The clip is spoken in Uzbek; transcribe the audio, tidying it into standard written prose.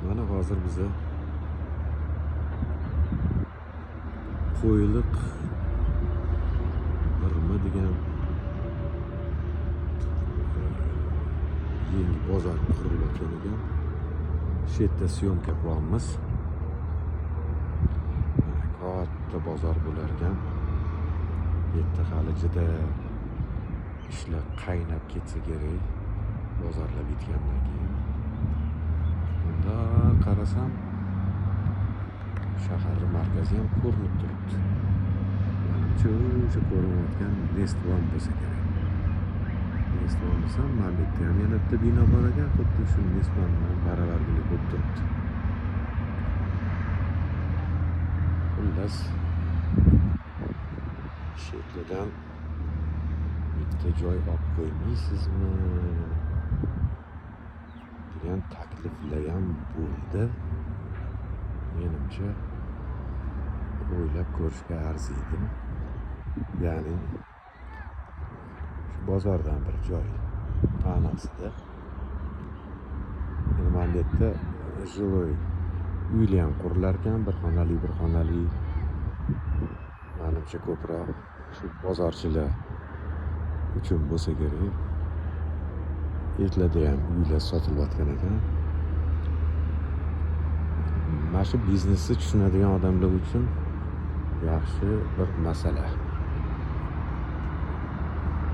Mana hozir biza Qo'yliq birmi degan yangi bozor qurilayotgan ekan. Shu yerda syomka qilyapmiz. Mana katta bozor bo'lar ekan. Bu yerda hali juda ishlar qaynab ketsa kerak bozorlar bitgandan keyin. Bundoq qarasam, shaharni markazi ham ko'rinib turibdi. Manimcha, o'sha ko'rinayotgan Nest One bo'lsa kerak. Nest One desam, mana bu yerda ham yana bitta bino bor ekan, xuddi shu Nest One bilan baravargina bo'lib turibdi. Xullas, shu yerlardan bitta joy olib qo'ymaysizmi degan takliflar ham bo'ldi. Menimcha, o'ylab ko'rishga arziydi. Ya'ni shu bozordan bir joy ma'nosida. Endi mana bu yerda жилой uylar ham qurilar ekan, bir xonali, bir xonali. Manimcha, ko'proq shu bozorchilar uchun bo'lsa kerak. Yerlarda ham uylar sotilayotgan ekan. Mana shu biznesni tushunadigan odamlar uchun yaxshi bir masala.